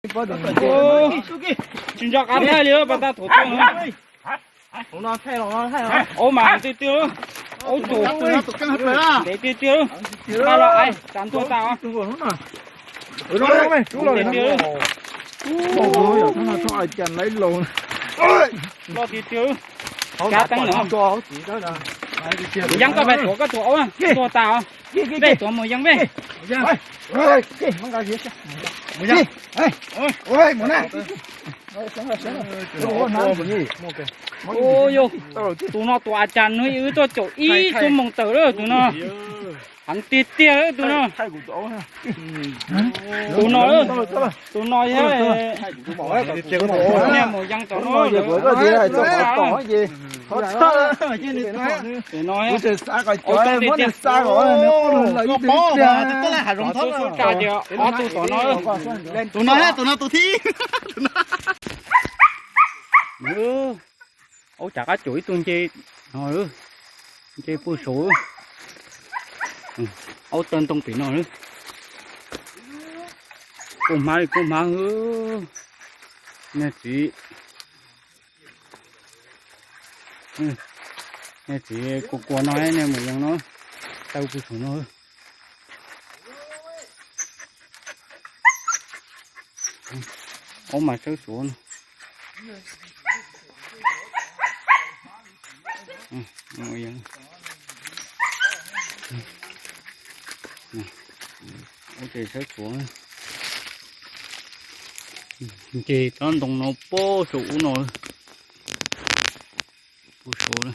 Tsis nco qab thaij li pas tag thaum twg no. Aub mas tiag tiag, aub tug ntev tiag tiag, nqa los ais tsam ntuag tas os. Ntev tiag, loj tiag tiag, cab teeb no. Yeeb, koj pais tuav koj tus aub, ntuag tas os. Peb tuav mus yeeb peb. Ua yog, tus no tus as cas no wb tuaj caum ib xuab moos tawm lawm tus no. Heev tiag tiag lawm tus no. Tus no, tus no yog niag mus yeeb tom no. Tus no, tus no, tus no, tus no, tus no. Aub rov qab caum ib tug nce no, nce puag saud. Aub taw ntoo pem no. Kuj hmab li kuj hmab. Nej txiv, nej txiv kua kua no, nej mus yees no, taw puag saum no. Aub mas sawv suav no. Aub ces sawv suav. Nce tsob ntoo no puag saum ub no. Puag saud.